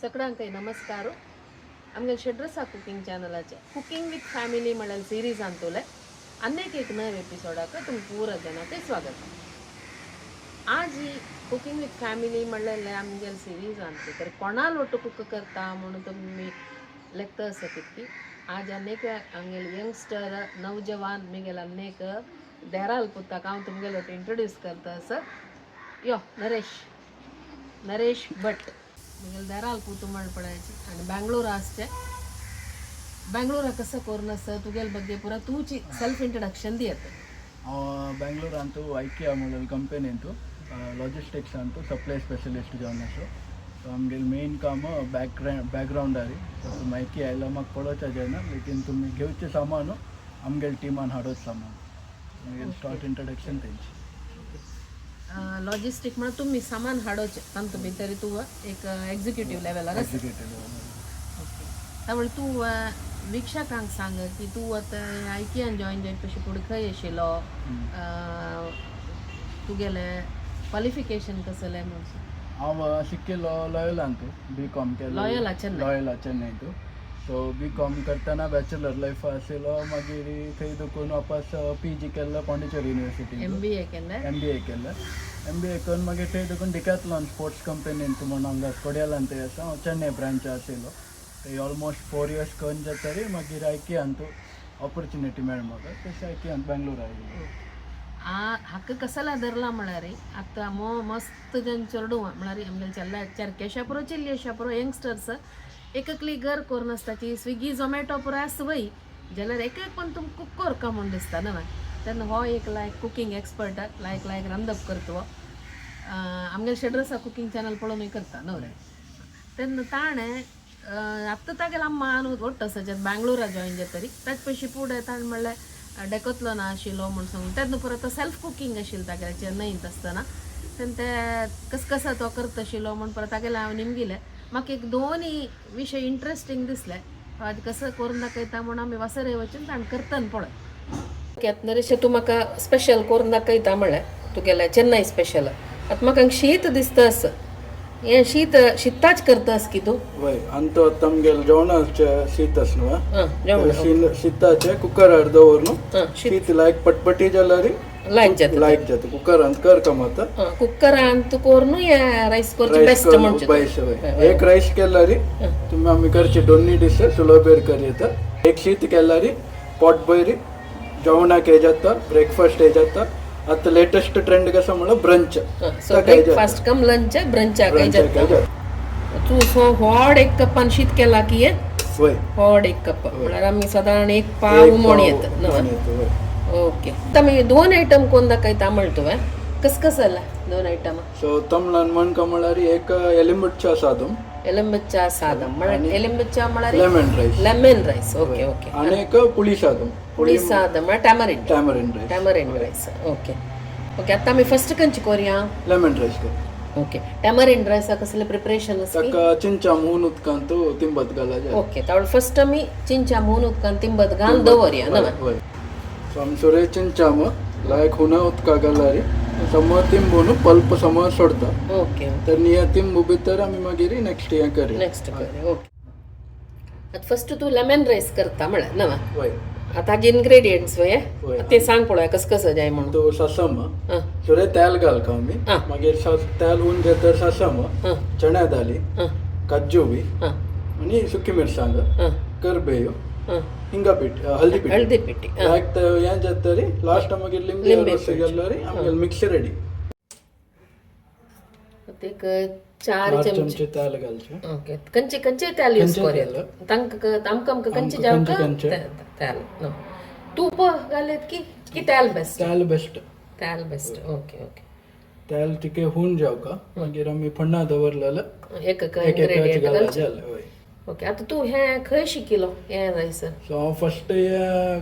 सगळ्यांकय नमस्कार. आमगे शेड्रसा cooking चॅनलाचे cooking with family म्हळ्यार सिरीज अंतुले अनेक एक नव एपिसोडाक तुमकां पूरा जनाक स्वागत. आज ही कुकिंग विथ फॅमिली म्हणलेले आमगेले सिरीज अंतु तर कोणाल ಒಟ್ಟು कुक करता म्हणून तुमी लेखता आसा की आज अनेक आमगेले यंगस्टर, नवजवान मिगेल अनेक देराल पुताक हांव तुमगेले ಒಟ್ಟು इंट्रोड्यूस करता आसा. यो नरेश, नरेश भट मिगेले देराल पुतू म्हणपडायची आणि बँगलोर आसचे. बँगलोरा कसं करून आसा, तुगेले ಬಗ್ಗೆ ಪೂರ ತೂಚಿ self introduction ದಿಯತ್ತೆ. ಹಾಂव बेंगलोरांतू IKEA म्हणलेली कंपनींतू logistics Antu supply specialist जावन आसा. सो आमगेले मेन काम बॅकग्रावंडारी. सो तुमी आयकिया आयला म्हाका पळोवच्या जायना, लेकीन तुमी घेवचें सामान आमगेले टिमान हाडोच सामान. आमगेले शॉर्ट इंट्रोडक्शन तेंची. लॉजिस्टीक म्हणून तुम्ही सामान हाडोचे, तांतू भितर तूं एक एक्झिक्युटीव लेवलार आसा. एक्झिक्युटीव. ओके, त्यामुळे तूं वीक्षकांक सांग की तूं आतां आयकियान जॉईन जायत पयशे फुडें खंय आशिल्लो, तुगेलें क्वॉलिफिकेशन कसलें म्हणून. हांव शिकिल्लो लॉयलांतू, बी कॉम केलो. लॉयोला चेन्नय. लॉयला चेन्नयतू. सो बी कॉम करतना बॅचलर लायफ आशिल्लो. मागीर थंय दुखून वापस पी जी केल्लो पॉंडिचेरी युनिवर्सिटीन. एम बी ए केल्लें. एम बी ए केलें. एम बी ए करून मागीर थंय देखून डिकॅथलॉन स्पोर्ट्स कंपनीन म्हणून हांगा कोडियालान थंय आसा, हांव चेन्नय ब्रांच आशिल्लो. थंय ऑलमोस्ट 4 इयर्स करून जातरी मागीर आयकियांतू ऑपॉर्च्युनिटी मेळ म्हाका, तशें आयकियांत बेंगलोर आयलो. ಆ ಹಕ್ಕ ಕಸಲ धरला म्हळ्यार आतां मो मस्त जन चेडूं म्हळ्यार आमगेले चेल्ला चेरकेशा पुरो, चिल्लेशा पुरो यंगस्टर्स एककली घर करून आसताची. स्विगी, झोमॅटो पुरो आसा वय जाल्यार एक एक पण तुमकां कुक करका म्हूण दिसता न्हय. तेन्ना हो एक लायक कुकींग एक्सपर्ट, लायक लायक रांदप करता हो. आमगेले शेड्रसा कुकींग चॅनल पळोवनूय करता न्हय रे. तेन्ना ताणें आतां तागेले अम्मा आनी ಒಟ್ಟು आसा बँगलोरा जॉईन जातरी ताचे पयशीं फुडें ताणें म्हणलें डेकोतलोना आशिल्लो म्हूण सांगून तेन्ना परत तो सेल्फ कुकींग आशिल्लो तागेलें चेन्नईंत आसतना. तेन्ना ते कस कसो तो करता आशिल्लो म्हूण परत तागेलें हांव निमगिलें. म्हाका एक दोनी विशय इंट्रस्टींग दिसले. आज कसं करून दाखयता म्हूण आमी वासरे वचून ताणें करतना पळय. ओके, आतां नरेश, तूं म्हाका स्पेशल करून दाखयता म्हणलें, तुगेलें चेन्नई स्पेशल. आतां म्हाका हांगा शीत दिसता आसा, हें शीत शिताच करता आस की तूं? वय, आनी तो आमगेले जेवणाचें शीत आसा न्हू. आं, जेवण. शिताचें कुकरार दवरून शीत. शीत लायक पटपटी जाल्यार लायक जाता. लायक जाता. कुकरांत कर कमाता. आं, कुकरान तूं करून हें रायस करचें बेस्ट म्हणचें. बेस्ट वय. एक रायस केल्यार तुमी आमी करचे दोन्ही डिशेस सुलोबेर कर येता. एक शीत केल्यार पोट बरी, जेवणाक हे जाता, ब्रेकफास्ट हे जाता. आतां लेटेस्ट ट्रेंड कसो म्हणल्यार ब्रंच. सो ब्रेकफास्ट कम लंच, ब्रंचाकय जाता. तूं सो व्हड एक कपान शीत केला की हें? वय. व्हड एक कप म्हळ्यार आमी सादारण एक पाव उमण येता न्हय? ओके, आतां आमी दोन आयटम कोन्न दाखयता म्हणटा तुवें, कस कस जाला दोन आयटम? सो तमिळान म्हणका म्हळ्यार एक एलिंबुच्या सादम. एलंबच्चा सादम म्हळ्यार, एलिंबच्चा म्हळ्यार? Lemon rice. Lemon rice, okay okay. आनी एक पुळी सादम. पुळी सादम म्हळ्यार tamarind. Tamarind rice. Tamarind rice, okay okay. आतां आमी फर्स्ट खंयची कोरया? लेमन रायस कर. ओके, टॅमरिंड रायसा कसलें प्रिपरेशन आसा? ताका चिंचा मून उदकांत तिंबत घाला. ओके, तावळ फर्स्ट आमी चिंचा मून उदकान तिंबत घालून दवरया न्हय? वय. सो आमी सुरे चिंचाम लायक हुना उदका घालारी समोर तिंबून पल्प समोर सोडता. तर निया तिंबू भितर आमी मागीर नेक्स्ट हें करूया. नेक्स्ट करूया, ओके. आतां फर्स्ट तूं लेमन रायस करता म्हळ्यार न्हय? वय. आतां हाजे इनग्रेडियंट्स वय? वय. ते सांग पळोवया कस कसं जाय म्हणून. तो सासम सुरे तेल घालका आमी. मागीर तेल हून जातर सासम, चण्या दाली, काजू बी आनी सुकी मिरसांग, करबेव, हिंगा पीठ, हळदी पीठ. हळदी पिठी. लायक हें जातरी लास्ट मागीर लिंबी रस घातल्यार आमगेले मिक्स रेडी. एक 4 चमचे. चमचे तेल घालचे. ओके, कंचे कंचे तेल यूज कंचे करूया? तेल. तांकां आमकां आमकां कंचे आमकां जावं? कंचे. तेल तूप घालेत की की तेल बेस्ट? तेल बेस्ट. तेल बेस्ट, ओके ओके. तेल तिके हून जावका, मागीर आमी फण्णा दवरलेलं एक एक इन्ग्रेडियंट घाला घालचे. जालें वय. ओके, आतां तूं हें खंय शिकिलो हें रायस? सो हांव फस्ट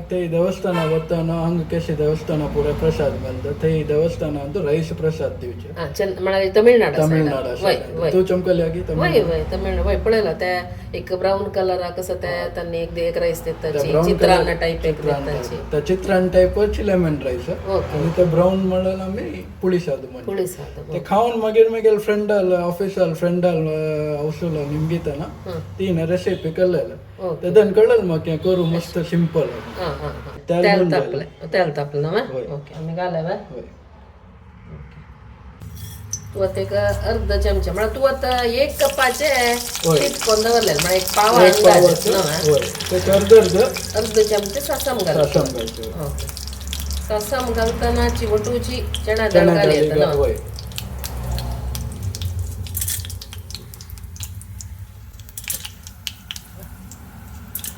ते देवस्थाना वतना हांगा केसे देवस्थाना पुरा प्रसाद मेळटा, थंय देवस्थानांत रायस प्रसाद दिवचे. आं, म्हळ्यार तमिळनाडा. तमिळनाडा. वय वय. तूं चमकल्या की? वय वय, तमिळ वय पळयला. ते एक ब्राऊन कलरा कसं ते त्यांनी एक एक रायस देताची, चित्रान्न टाईप एक देताची. त्या चित्रान्न टायपच लेमन रायस. ओके. आनी ते ब्राऊन म्हणल्यार आमी पुळी साद म्हणजे. पुळी साद. ते खावन मागीर मागीर फ्रेंडाल ऑफिसाल फ्रेंडाल हौसूल निमगितना तीन रेसिपी कळ्ळें. ओके. तेदन कळ्ळें म्हाका हें करूं मस्त सिंपल. हां हां हां. तेल तेल म्हूण. तापलें, तेल तापलें ना? वय. ओके, आमी घालें वे? हय. तूं आतां एक अर्द चमचा, म्हळ्यार तूं आतां एक कपाचें वय. शीत कोन्न दवरलें, म्हळ्यार एक पाव एक अंदाज पावाचें. ना? हय, तेका अर्द अर्द. अर्द चमचे सासम घाल. सासम घालचें. ओके, सासम घालतना चिवटूची चणा दाळ चणा घाल दाळी येता ना? वय.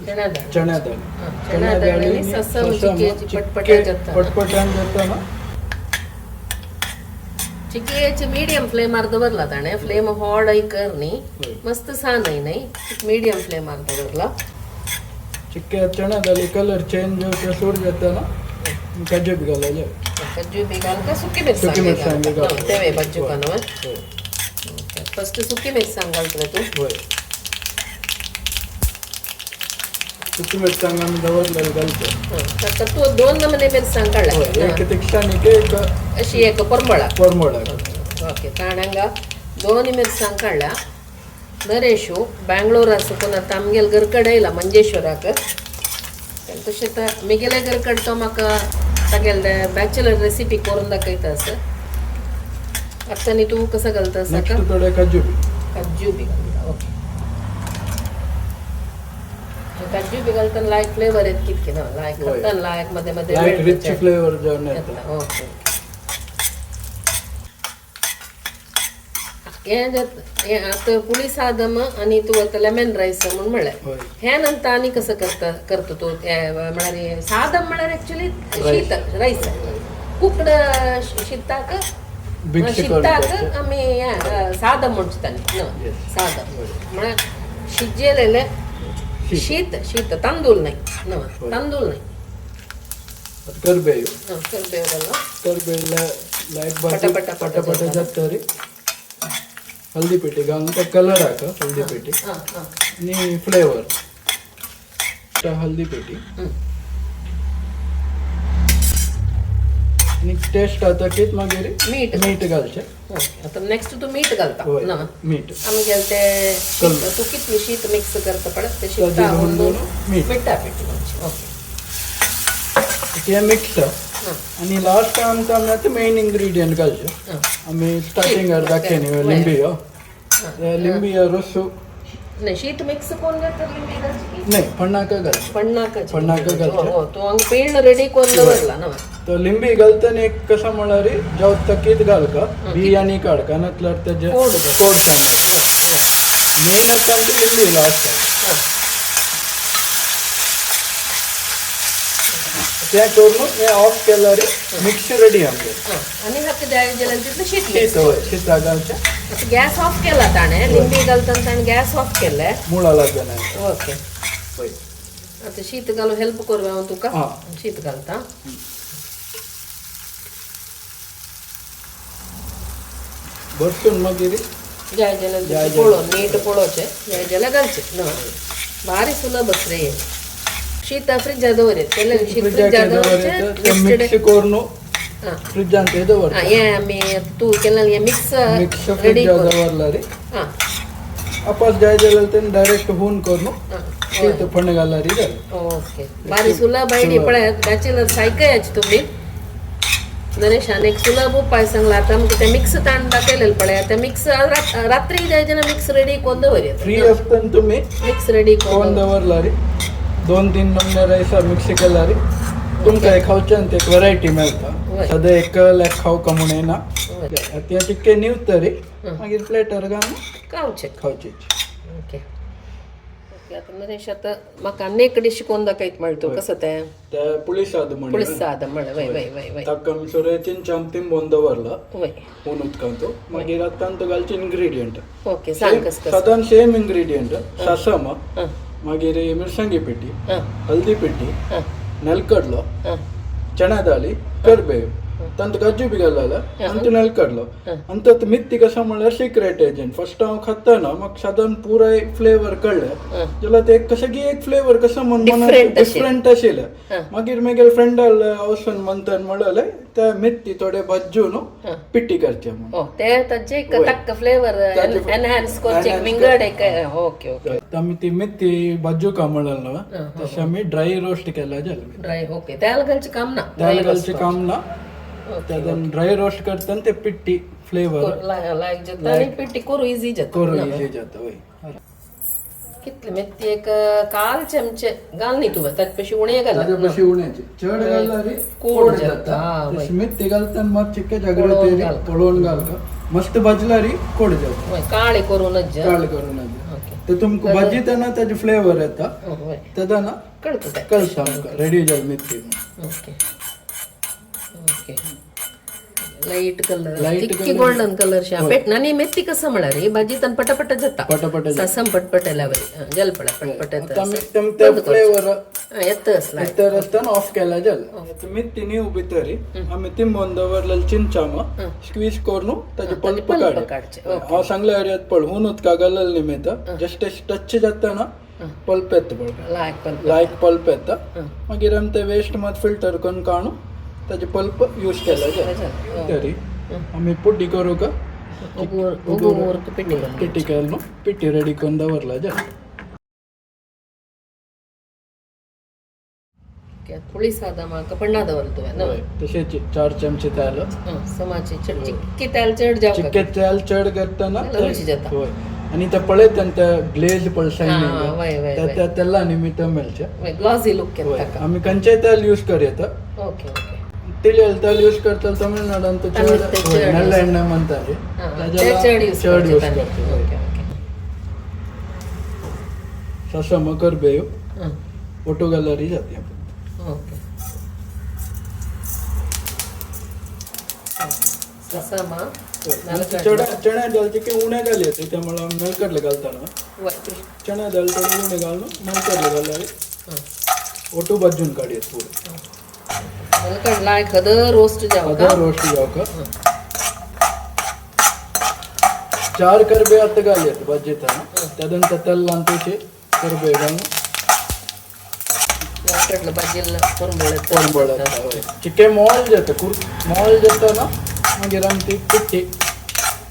चणा दाळ. चण्या दाळी. हां, चणा दाळ आनी सासम चिकयेची पटपटा जाता. पटपटान जाता. चिकयेची मिडियम फ्लेमार दवरला ताणें. फ्लेम व्हड कर न्ही. वय. मस्त सान न्हय, मिडियम फ्लेमार दवरला. चिक्के चणा दाळी कलर चेंज जावचे सूर जाता, काजू बी घालचे. कज्जू बी घाल का सुकी सुकी मिरसांग? मिरसांग घाल. तेवे बज्जू का न्हय? हय. फस्ट सुकी मिरसांग घालतले तूं? वय, सुकी मिरसांग आमी दवरलेले घालचे. आतां तूं दोन नमूने मिरसांग हय. काडल्या. एक तिकसाणीक, एक अशी एक परमळाक. परमळाक. ओके, ताणें हांगा दोन मिरसांग काडल्या. नरेशू बँगलोर आसून आतां आमगेले घर कडेन येयला मंजेश्वराक. तशें आतां म्हगेले घर कडेन तो म्हाका तागेले बॅचलर रेसिपी करून दाखयता आसा. आतां न्ही तूं कसो घालता आसा? नेक्स्ट थोडे काजू बी. काजू बी घालता. ओके, काजू बी घालतना लायक फ्लेवर येत कितके ना लायक वय. खाताना लायक मध्ये मध्ये लायक मेळटा. रिच फ्लेवर जावन येता. येता. ओके, हें हें आतां पुळी सादम आनी तूं आतां लेमन रायस म्हूण म्हणलें. हय. हे नंतर आनी कसं करता करता तूं? हें म्हळ्यार सादम म्हळ्यार एक्चुअली शीत रायस, कुकड शिताक. मिक्स शिताक करून. आमी हें सादम म्हणचे तांणी न? Yes. सादम हय. म्हळ्यार शिजयलेलें शीत. शीत, शीत, तांदूळ न्हय न? हय. तांदूळ न्हय. आतां करबेव. आं, करबेव घालो. करबेव लायक भाजी. पटापटा. पटापटा जाता रे. हल्दी पिठी घालून ते कलर हाका हल्दी पिठी आं आं आनी फ्लेवर हल्दी पिठी. आनी टेस्ट जातकीच मागीर मीठ. मीठ घालचें. ओके, आतां नेक्स्ट तूं मीठ घालता हय. ना? मीठ. आमगेलें तें कल्ल. तूं कितलें शीत मिक्स करता पळय तें ताजेर शिता हुंदून मीठ. मिठा पिठी घालची. ओके. तें मिक्स. आनी लास्ट आमकां आमी आतां मेन इन्ग्रिडियंट घालचें. आमी स्टार्टिंगार दाखय न्ही लिंबी हो, ते लिंबी रोस. नाही, शीत मिक्स करून घेतलं लिंबी घालची की? न्हय, पण्णाका घालचें. पण्णाकाची. पण्णाका घालचें. हो, तूं हांगा पेण रेडी करून दवरला ना? तो लिंबी घालतना एक कसं म्हळ्यार जेवतकीच घालका, बी आनी काडका, नातल्यार तेजे कोड. कोड मेन आतां आमची लिंबी लास्ट. तें करून हें ऑफ केल्यार मिक्स रेडी आमगेलें. आनी हाका जाय जाल्यार तितलें शीत शीत. मिक्स. हय, शिता घालचें. आतां गॅस ऑफ केला ताणें. लिंबी घालतना ताणें गॅस ऑफ केलें. मुळा लागना. ओके. हय. आतां शीत घालून हेल्प करूं हांव तुका? आं. शीत घालता. भरसून मागीर जाय जाल्यार जाय. पळोवन नीट पळोवचें, जाय जाल्यार घालचें ना. भारी सुलभ आसा रे हें. शीत फ्रिजा दवरत केलें शीत फ्रिजा फ्रिजाचेर दवरचें. दवरता तें नेक्स्ट डे मिक्स करून आं फ्रिजान ते दवरता. हें आमी तूं केलें हें मिक्स मिक्स रेडी फ्रिजा कर. दवरला रे. आपास जाय जाल्यार तें डायरेक्ट हून करून शीत फोण्ण घालल्यार जालें. ओके, भारी सुलभ आयडिया. पळयात बॅचलर्स, आयकयाची तुमी. नरेशान एक सुलभ उपाय सांगला. आतां आमकां तें मिक्स ताण दाखयलेलें पळयात. तें मिक्स रात्री जाय जाल्यार मिक्स रेडी करून दवरया. फ्री आसतना तुमी मिक्स रेडी करून करून दवरला रे, दोन तीन नमूने रायसा मिक्स केला रे, तुमकां खावच्यान एक व्हरायटी मेळटा. वय. सदां एक लायक खावका म्हूण येना. तें चिक्के न्हिवता रे, मागीर प्लेटर घालून खावचें. खावचें. ओके. आता नरेश, आता म्हाका आनी एक डिश कोण दाखयत म्हणटा तूं, कसं तें? ते पुलिसाद म्हण. पुळसाद म्हळें. वय वय वय वय. ताका आमी सोरे चिंचाम तिंबोवन दवरला हून उदकांत. मागीर आतां तांतू घालचे इन्ग्रिडियंट. ओके, सांग कसं कसं. सादारण सेम इन्ग्रिडियंट, सासम, मागीर मिरसांगी पिठी, हल्दी पिठी, नेलकडलो, चणा दाळी, करबेव, तांतू काजू बी घालला, आनी नेलकडलो. आनी तातूंत मेथी कसो म्हणल्यार सिक्रेट एजंट. फर्स्ट हांव खाताना म्हाका सादारण पुराय फ्लेवर कळ्ळें जाल्यार ते कशें की एक फ्लेवर कसो म्हण Different अशें. डिफरंट आशिल्लें. मागीर मागीर फ्रेंडाल वचून म्हणटान म्हणलें, त्या मेथी थोडे भाजून पिठी करचे म्हणून. ओ, ते ताजे एक ताका फ्लेवर एनहान्स करचे, एक विंगड एक. Okay okay. आमी ती मेथी भाजूका म्हणलें न्हू, तशें आमी ड्राय रोस्ट केला जालें. ड्राय, ओके, तेल घालचें काम ना. तेल घालचें काम ना. त्यातून ड्राय रोस्ट करताना ते पिट्टी फ्लेवर लायक जाता आनी पिठी करू इजी जाता. करून इजी जाता, वय. कितली मेथी? एक काल चमचे घाल न्ही तुवें, ताचे पेक्षा उणें घाल. ताजे पशी उण्याचे चड घालल्यार कोड कोड जाता, जाता. वय. तशी मेथी घालताना मात चिक्के जागृती पळोवन घालता, मस्त भाजल्यार कोड जाता. वय, काळे करूनच. काळ करून. ओके. ते तुमकां भाजितना ताजे फ्लेवर येता. वय. तेन्ना कळता तें. कळटा आमकां रेडी जाल मेथी म्हणून. Okay okay, light colour. Light चिक्की colour. Golden colour शा पेट. आनी मेथी कसं म्हळ्यार भाजी तन पटापट जाता. पटापट जाता. ससम पटपट येयल्या जलपडा पटपट आतां आमी येता. तेम ते फ्लेवर येता असला. तर आसतना ऑफ केला जालें. आतां मेथी न्ही उबी तरी आमी तिंबोवन दवरलेले चिंचाम स्क्वीज करून ताजे पल्प पल्प काडचे. काडचे. हांव सांगल्या एरियात पळ हून उदका घाललें निमित्त जस्ट टच जाता पल्प येता पळय. लायक पल्प. लायक पल्प येता. मागीर आमी ते वेस्ट मात फिल्टर करून काडून ताजे पल्प यूज केला जालें. तरी आमी पुड्डी करूंक उगूर पिठी करून. पिठी केलो, पिठी रेडी करून दवरला जालें. पुळी सादा म्हाका पण्णा दवरला तुवें न्हू? हय, तशेंच 4 चमचे तेल. समाची चड चिक्की तेल चड जावं. चिक्के तेल चड करतना जाल्यार रुची जाता. हय, आनी ते पळयता ते ग्लेज पळ शायनिंग. वय वय वय. त्या तेला निमित्त मेळचें. ग्लॉसी लूक येता ताका. आमी खंयचेय तेल यूज करता. Okay okay. तिळेल तेल यूज करता तमिळनाडान तर तमिळ चड ते हय, चड नल्ल एण्णೆ म्हणटाले. ते चड यूज. चड यूज करता. Okay okay. ससम करबेव ओटो गॅलरी जाता. ओके, ससमा. चड चण्या दाल की उणे घाली येते, त्यामुळे आमी नलकडले घालताना चण्या दाल थोडे उणे घालून नलकडले घालल्यार ओटो भाजून काडयेत पुरो. नलकडला खदर रोस्ट जावं. अदर रोस्ट जावका 4 करबे आतां घालयत भाजयतना, त्यानंतर तेलान तशें करबे घालून. नलकडलं भाजिल्लं कोरंबळ. कोरंबळ. चिके मोल जाता, कुर मोल जाता. मागीर आमी ती पिट्टी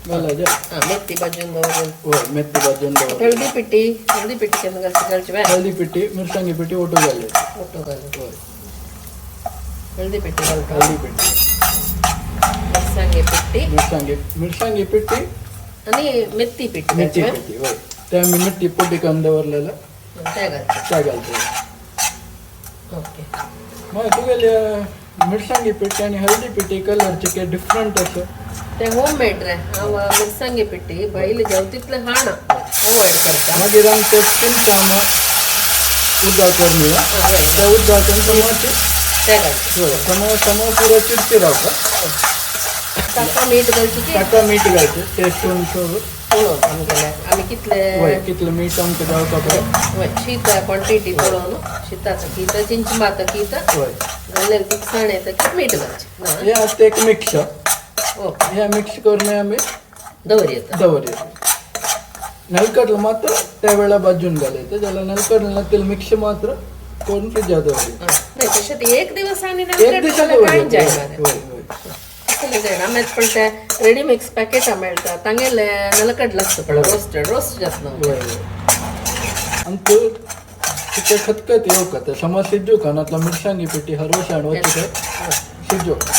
घालप. मेथी भाजून दवरून. हय, मेथी भाजून दवरप. हळदी पिठी, हळदी पिठी केन्ना घालची घालची? हळदी पिठी, मिरसांगी पिठी ओटो घालप. ओटो घालून. हय. हळदी पिठी घालता. हळदी पिठी. मिरसांगे पिठी. मिरसांगी मिरसांगी पिठी. आनी मेथी पिठी. मेथी घालची. पिठी, हय. ते आमी मेथी पोटी करून दवरलेलं. ते घालचे. त्या घालतले. ओके. मग तुगेले मिरसांगी पिठी आनी हळदी पिठी कलर चिके डिफरंट आसा. ते होम मेड रे. हांव मिरसांगे पिठी भायले जावं तितलें खाणा अवॉयड करता. मागीर आमी ते चिंचाम उदक करून त्या उदकान समाचे ते घालचे. हय, सम सम पुरो चिरची रावता. ताका मीठ घालचे की? ताका मीठ घालचें टेस्ट करून. पळोवन आमगेले आमी कितले. हय, कितलें मीठ आमकां जावपा पळय. वय, शीत क्वॉन्टिटी पळोवन शिताचो कित, चिंचमातो कित घाल्लें, तिखसाण येता की मीठ घालचें ना. हे आतां एक मिक्स. ओके. हे मिक्स करून आमी दवरयता. दवरया. नलकडलं मात्र त्या वेळा भाजून घालायचं जाल्यार नलकडलं तेल मिक्स मात्र करून फ्रिजात दवरया. नाही, तशें ते एक दिवस आनी एक दिसा कांय दवरया. जायना. हय हय. तसलें जायना. आमी पण ते रेडी मिक्स पॅकेटां मेळटा, तांगेले नलकडलं आसता पळय, रोस्टेड, रोस्ट जातना. हय हय. आनी तूं तिचे खतखत येवका ते समज शिजोवका नातल्यार मिरसांगी पिठी हरवसाण वचून शिजोवका.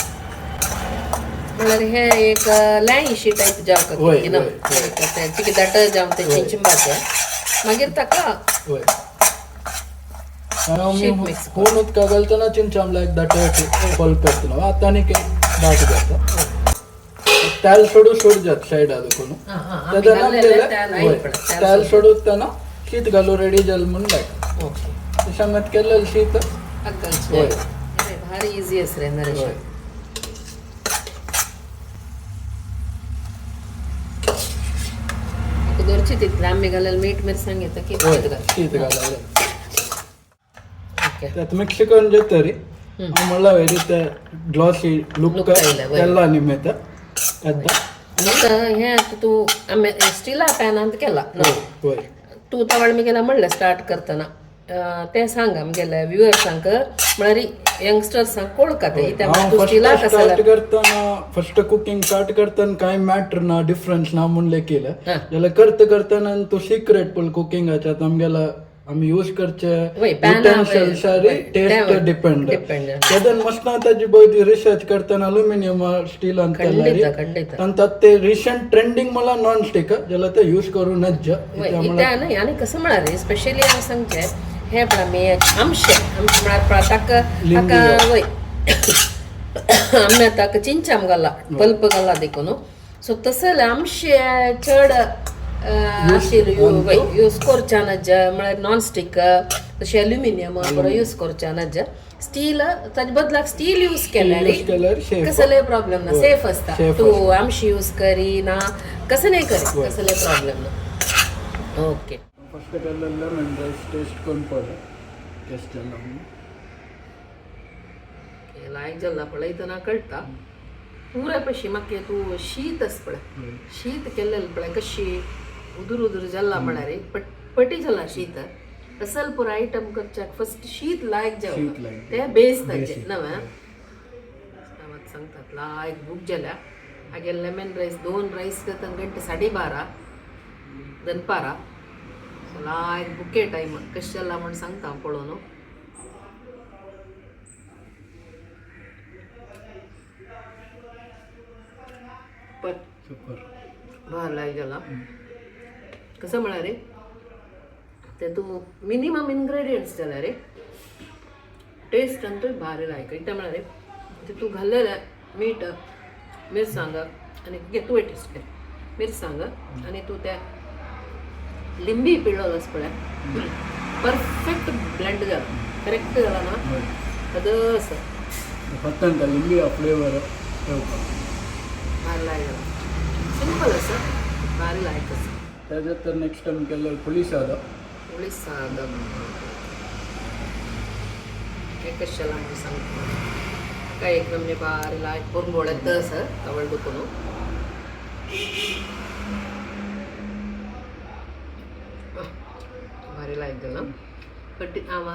म्हळ्यार हे एक ल्यांशी टायप जावका की ना. वय, वय. ते चिकी दाट जावन ते चिंचिंबाचे मागीर ताका हय, आमी शीत mix. हून उदका घालतना चिंचामला एक दाट पल्प येतना, आतां आनी दाट जाता. तेल सोडू सोड जात सायडा दुखून. आमी घाल्लेलें तेल आयले पळय, तेल. तेल सोडून तेन्ना शीत घालू रेडी जालें म्हूण लायक. ओके. सांगत केलें शीत. अक्कलचे. अरे, भारी इझी आस रे नरेश. हय. दोरची तितलें आमी घालें मीठ मिरसांग येता की हय. शीत घाल. शीत घाललें. ओके. त्यात मिक्स करून जेतरी म्हणला वेरी ते ग्लॉसी लुक Look आयला, वय. केला निमित्त येता. आतां हें आतां तूं आमी स्टिला पॅनांत केला न्हू? वय. तूं तवळ गेला म्हणलें स्टार्ट करतना, तें सांग आमगेल्या व्युअर्सांक, म्हळ्यार यंगस्टर्सांक कोळका तें कित्याक हांव तूं फर्स्ट स्टिला कसं स्टार्ट करतना, फर्स्ट कुकिंग स्टार्ट करतना कांय मॅटर ना, डिफरन्स ना म्हूण लेखिलें. हां. जाल्यार करता करतना तो सिक्रेट पळय कुकिंगाचे आमगेला आमी यूज करचे वय, पॅनां, युटेन्सिल्स वय, वय, टेस्ट तें डिपेंड. डिपेंड. तेदन मस्त ताजी पळय रिसर्च करतना अल्युमिनियम स्टीलान खंडित खंडित. आनी ते रिसंट ट्रेंडिंग मला नॉन स्टिक, जाल्यार ते यूज करू नज. वय, इत्या न्हय. आनी कसं म्हळ्यार स्पेशली हांव सांगचें हें पळय, आमी आमशें आमशें म्हळ्यार पळय ताका लिंबू. ताका वय, आमी ताका चिंचाम घाला, पल्प घाला देखून. सो तसले आमशे चड आशिल्ले वय यूज करच्या नज, म्हळ्यार नॉन स्टीक तशें अल्युमिनियम बरो यूज करच्या नज. स्टील ताजे बदलाक स्टील यूज केल्यार यूज केल्यार सेफ. कसले प्रॉब्लेम ना, सेफ आसता. safe. तूं आमशी यूज करी ना, कसं नाही करी, कसले प्रॉब्लेम ना. ओके. फर्स्ट केल्ले लेमन रायस टेस्ट करून पळय टेस्ट जाला म्हणून. लायक जाला पळयतना कळटा पुरा. पशी म्हाका तूं शीत आसा पळय, शीत केल्लें पळय कशी उदूर उदूर जाला, म्हळ्यार पटपटी जाला शीत. असल पुरो आयटम करच्याक फर्स्ट शीत लायक शीत जावं लायक. ते बेस ताजें नवें सांगतात. लायक भूक जाल्या. हागेर लेमन रायस, दोन रायस जाता गंटे 12:30 दनपारा. सो लायक बुके टायम कशें जाला म्हूण सांगता हांव पळोवन. पण सुपर. भार लायक जाला. कसं म्हळ्यार ते तूं मिनिमम इन्ग्रेडियंट्स जाल्यार रे टेस्ट अंतूय भारी लायक. कितें म्हळ्यार ते तूं घाल्लेलें मीठ मिरसांग आनी घे तुवें टेस्ट कर मिरसांग आनी तूं त्या लिंबी पिळ्ळो आसा पळय, परफेक्ट ब्लेंड जाला, करेक्ट जाला ना. हय. अदस. फक्त लिंबी फ्लेवर येवपाक. भारी लायक जाला, सिंपल आसा, भारी लायक आसा. त्याच्यात तर नेक्स्ट टाइम केलेलं पुली सादं. पुळी सादं हे कशें जाला म्हणून सांगता. काय एक नमने भारी लायक पुरमोळ येता आसा तवळ दुखून. भारी लायक जाला कट्टी. हांव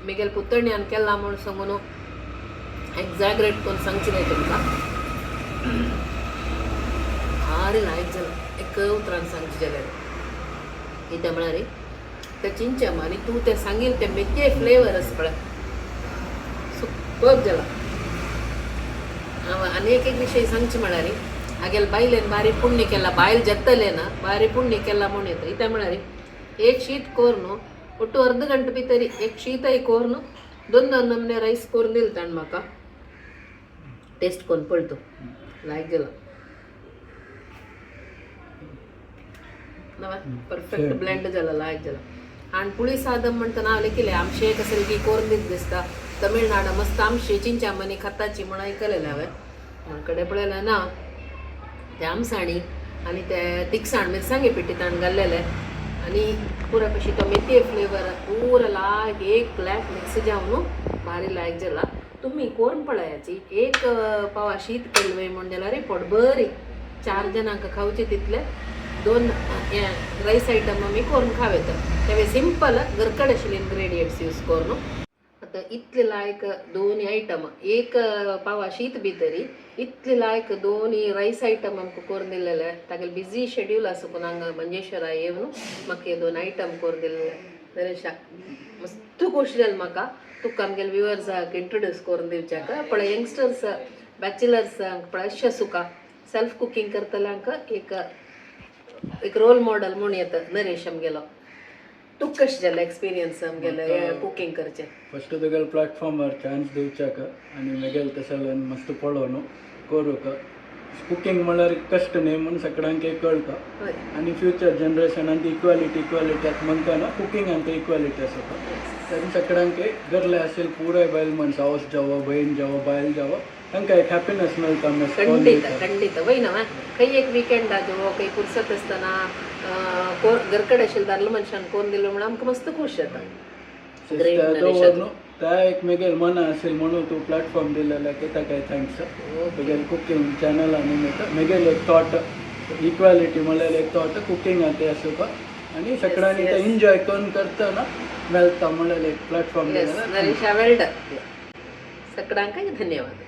मिगेल पुतणयान केला म्हूण सांगून एक्झॅगरेट करून सांगची न्हय तुमकां. भारी लायक जाला एक उतरान सांगचे जाल्यार. कितें म्हळ्यार ते चिंचम आनी तूं तें सांगील ते मेथये फ्लेवर आसा पळय, सुपर जाला. हांव आनी एक एक विशय सांगचे म्हळ्यार हागेले बायलेन बारी पुण्य केला, बायल जेतले ना बारी पुण्य केला म्हूण येता. कितें म्हळ्यार एक शीत कोरून ಒಟ್ಟು अर्ध गंಟೆ भितर एक शीतय कोरून दोन दोन नमने रायस कोरून दिले ताणें म्हाका. टेस्ट करून पळय तूं, लायक जाला परफेक्ट ब्लेंड जाला, लायक जाला. आनी पुळी सादम म्हणटा नांव लेखिलें आमशे कसले की कोरून दीत दिसता. तमिळनाडा मस्त आमशे चिंचामनी खाताची म्हूण आयकलेलें हांवें. कडे पळयलें ना ते आमसाणी आनी ते तिखसाण मिरसांगे पिठी ताणें घाल्लेलें आनी पुरा कशी तो मेथये फ्लेवर पुरा लायक एक लायक मिक्स जावन भारी लायक जाला. तुमी कोण पळयाची एक पावा शीत केल्लें म्हूण जाल्यार पोट बरी चार जणांक खावचे तितले दोन रायस आयटम आमी करून खाव येता. तेवे सिंपल घरकडे आशिल्ले इन्ग्रेडियंट्स यूज करून. आतां इतले लायक दोन आयटम, एक पावा शीत भितरी इतले लायक दोन रायस आयटम आमकां करून दिलेले. तागेले बिजी शेड्यूल आसा पूण हांगा मंजेश्वरा येवन म्हाका हे दोन आयटम करून दिलेले. नरेशा, मस्त खोशी जाली म्हाका तुका आमगेले व्युवर्साक इंट्रोड्यूस करून दिवच्याक. पळय यंगस्टर्स बॅचलर्सांक पळय अशें सुका सेल्फ कुकींग करतल्यांक एक एक रोल मॉडल म्हूण येता नरेश आमगेलो. तुका कशें जालें एक्सपिरियन्स आमगेले कुकींग करचें? फस्ट तुगेले प्लॅटफॉर्मार चान्स दिवच्याक आनी मेगेले तशें मस्त पळोवन करूंक. कुकींग म्हळ्यार कश्ट न्ही म्हूण सगळ्यांक एक कळटा. हय. आनी फ्युचर जनरेशनान इक्वालिटी इक्वालिटी आतां म्हणटाना, कुकिंगान इक्वालिटी आसा. तर सगळ्यांक गरले असेल पुराय बायल मनशां, आवस जावो, बहीण जावो, बायल जावो, तांकां एक हॅपिनस मेळटा. ಖಂಡಿತ ಖಂಡಿತ. वय नवा खंय एक विकेंड जावो, खंय फुरसत आसतना घरकडे आशिल्ले दादलो मनशान कोण दिलो म्हणून आमकां मस्त खूश जाता. Great, Naresh. दवरून त्या एक मेगेल मना असेल म्हणून तूं प्लॅटफॉर्म दिलेला की ताका thanks. मेगेल कुकींग चॅनल निमित्त मेगेल एक थॉट, इक्वालिटी म्हणल्यार एक थॉट कुकिंग ते आसूं आनी सगळ्यांनी ते एन्जॉय करून करतना मेळटा म्हणल्यार एक प्लॅटफॉर्म येस दिलेला. नरेशा, वेल डन. सगळ्यांक धन्यवाद.